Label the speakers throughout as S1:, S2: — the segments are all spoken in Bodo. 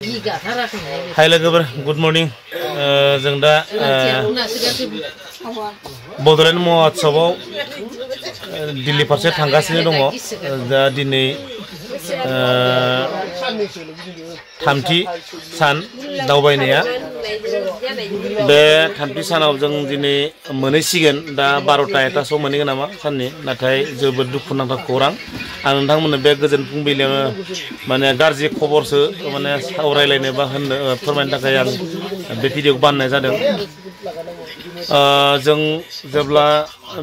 S1: हाय लोगोफोर गुड मर्निं जों दा बड'लेण्ड महोत्सवआव दिल्ली फारसे थांगासिनो दङ दा दिनै थामथि सान दावबायनाया बे थामथि सानाव जों दिनै मोनहैसिगोन दा 12टा-1टासोआव मोनहैगोन नामा साननि नाथाय जोबोद दुखुनांथाव खौरां आं नोंथांमोननो बे गोजोन फुंबिलियावनो माने गाज्रि खबरसो माने सावरायलायनो बा होननो फोरमायनो थाखाय आं बे भिडिअखौ बानायनाय जादों जों जेब्ला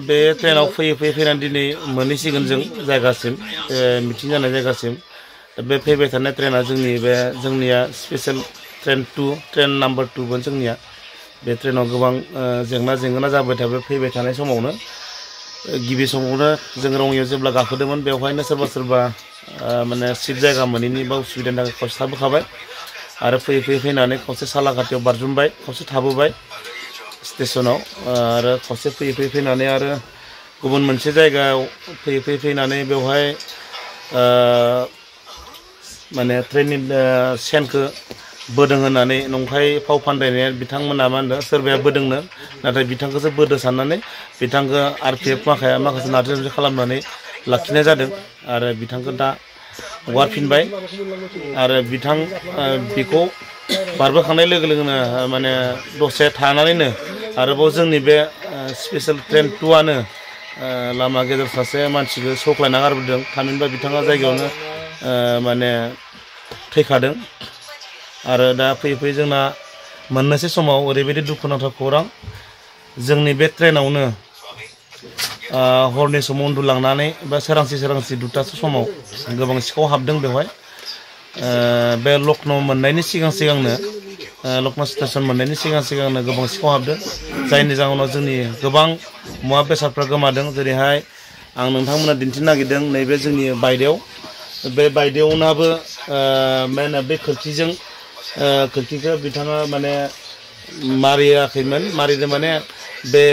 S1: बे ट्रेनाव फैनानै दिनै मोनहैसिगोन जों जायगासिम मिटिं जानाय जायगासिम बे फैबाय थानाय ट्रेना जोंनिया स्पेशल ट्रेन नाम्बार 2 मोन जोंनिया बे ट्रेनाव गोबां जेंना जाबाय थाबाय फैबाय थानाय समावनो गिबि समावनो जों रङियाव जेब्ला गाखोदोंमोन बेवहायनो सोरबा माने सिट जायगा मोनैनि बा उसुबिदानि थाखाय खावसे थाबोखाबाय आरो फैनानै खावसे सालाकाटियाव बारजुमबाय खावसे थाबोबाय स्टेशनाव आरो खावसे फैनानै आरो गुबुन मोनसे जायगायाव फैनानै बेवहाय माने ट्रेननि सेनखौ बोदों होननानै नंखाय फाव फान्दायनाया बिथांमोना मा होनदों सोरबाया बोदोंनो नाथाय बिथांखौसो बोदो साननानै बिथांखौ RPF माखासे नारजि खालामनानै लाखिनाय जादों आरो बिथांखौ दा हगारफिनबाय आरो बेखौ बारबोखांनाय लोगो लोगोनो माने दसे थानानैनो आरोबाव जोंनि बे स्पेशल ट्रेन 2आनो लामा गेजेर सासे मानसिखौ सौख्लायना गारबोदों थामहिनबा बिथाङा जायगायावनो माने थैखादों आरो दा फैयै जोंना मोननोसै समाव ओरैबायदि दुखुनांथाव खौरां जोंनि बे ट्रेनावनो हरनि समाव उन्दुलांनानै बा सोरांसि 2टासो समाव गोबां सिखाव हाबदों बेवहाय बे लखनौ मोननायनि सिगांनो लखनौ स्टेशन मोननायनि सिगांनो गोबां सिखाव हाबदों जायनि जाहोनाव जोंनि गोबां मुवा बेसादफ्रा गोमादों जेरैहाय आं नोंथांमोना दिन्थिनो नागिरदों नैबे जोंनि बायदेव बे बायदेवनाबो मा होनो बे खोरखिखौ बिथाङा माने मारियाखैमोन मारिदों माने बे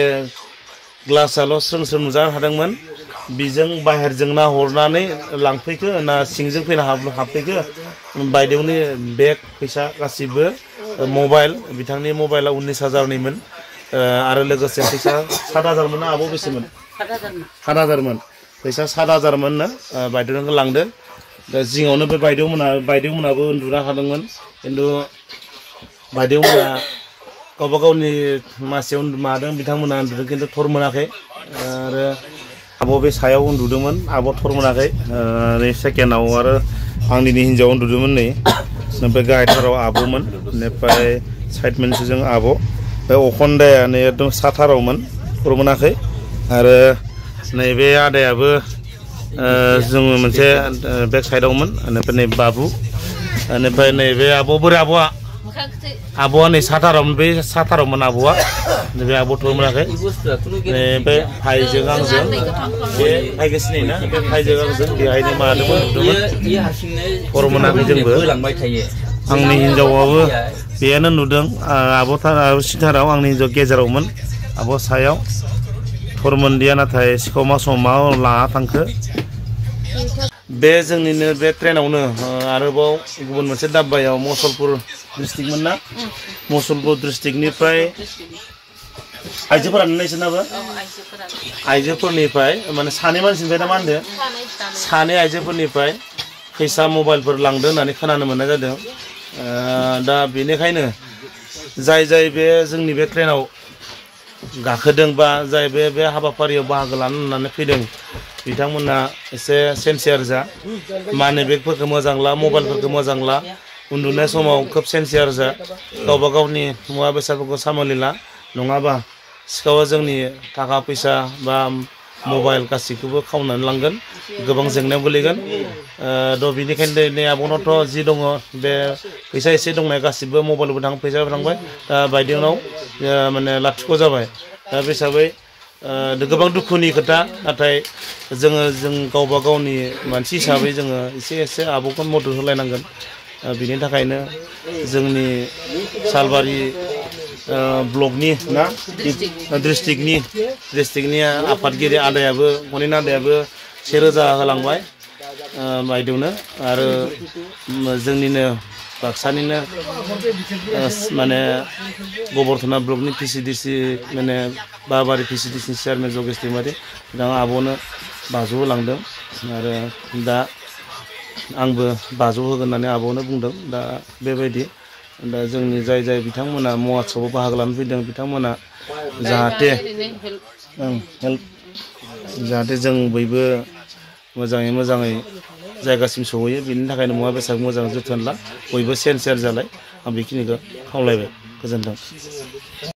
S1: ग्लासाल' स्रों नुजा हादोंमोन बिजों बाहेरजों नाहरनानै लांफैखो ना सिंजों फैना हाबफैखो बायदेवनि बेग फैसा गासिबो मबाइल बिथांनि मबाइला 19,000निमोन आरो लोगोसे फैसा 7,000 मोन आब' बेसेमोन 7,000 फैसा 7,000 मोननो बायदेवखौ लांदो दा जिङावनो बे बायदेवमोनाबो उन्दुना थादोंमोन खिन्थु बायदेवमोना गावबा गावनि मासियाव मादों बिथांमोना उन्दुदों खिन्थु थर मोनाखै आरो आब' बे सायाव उन्दुदोंमोन आब' थर मोनाखै नै सेकेन्डआव आरो आंनि हिन्जाव उन्दुदोंमोन नै ओमफ्राय गाहायथाराव आब'मोन बेनिफ्राय साइड मोनसेजों आब' बे अखन्दाया नै एकदम साथारावमोन थर मोनाखै आरो नैबे आदायाबो जोङो मोनसे बेक साइडआवमोन बेनिफ्राय नै बाबु बेनिफ्राय नैबे आब' बोरै आब'आ नै साथारावमोन बे साथारावमोन आब'आ नैबे आब' थर मोनाखै बे भाइजों आंजों बे भाइखौ सिनायोना बे भाइजों आंजों बेहायनो मादोंमोन थर मोनाखै जोंबो आंनि हिन्जावाबो बेयानो नुदों आब' सिथाराव आंनि हिन्जाव गेजेरावमोन आब' सायाव थर मोनदिया नाथाय सिखाव मा समाव लाना थांखो बे जोंनिनो बे ट्रेनावनो आरोबाव गुबुन मोनसे दाब्बायाव मुसलपुर डिस्ट्रिक्टमोन ना मुसलपुर डिस्ट्रिक्टनिफ्राय आइजोफोरानो नायसोनाबो आइजोफोरनिफ्राय माने सानै मानसिनिफ्राय मा होनदों सानै आइजोफोरनिफ्राय फैसा मबाइलफोर लांदों होननानै खोनानो मोननाय जादों दा बेनिखायनो जाय बे जोंनि बे ट्रेनाव गाखोदों बा जाय बे हाबाफारियाव बाहागो लानो होननानै फैदों बिथांमोना एसे सेन्सियार जा मानि बेगफोरखौ मोजां ला मबाइलफोरखौ मोजां ला उन्दुनाय समाव खोब सेन्सियार जा गावबा गावनि मुवा बेसादफोरखौ सामोलिला नङाबा सिखावा जोंनि थाखा फैसा बा मबाइल गासैखौबो खावनानै लांगोन गोबां जेंनायाव गोलैगोन थ' बेनिखायनो नै आब'नावथ' जि दङ बे फैसा एसे दंनाय गासिबो मबाइलबो फैसाबो थांबाय दा बायदेवनाव माने लाथिख' जाबाय दा बे हिसाबै गोबां दुखुनि खोथा नाथाय जों गावबा गावनि मानसि हिसाबै जोङो एसे आब'खौ मदद होलायनांगोन बिनि थाखायनो जोंनि सालबारि ब्लकनि ना डिस्ट्रिक्टनि आफादगिरि आदायाबो गनिन आदायाबो 1,000 होलांबाय बायदेवनो आरो जोंनिनो बाक्सानिनो माने गबरधना ब्लकनि PCDC माने बाबारि PCDC चेयारमेन जगेश दैमारि बिथाङा आब'नो 500 होलांदों आरो दा आंबो 500 होगोन होननानै आब'नो बुंदों दा बेबायदि दा जोंनि जाय बिथांमोना महोत्सवआव बाहागो लानो फैदों बिथांमोना जाहाथे हेल्प जाहाथे जों बयबो मोजाङै जायगासिम सहैयो बिनि थाखायनो मुवा बेसाद मोजां जोथोन ला बयबो सेन्सियार जालाय आं बेखिनिखौ खावलायबाय गोजोन्थों।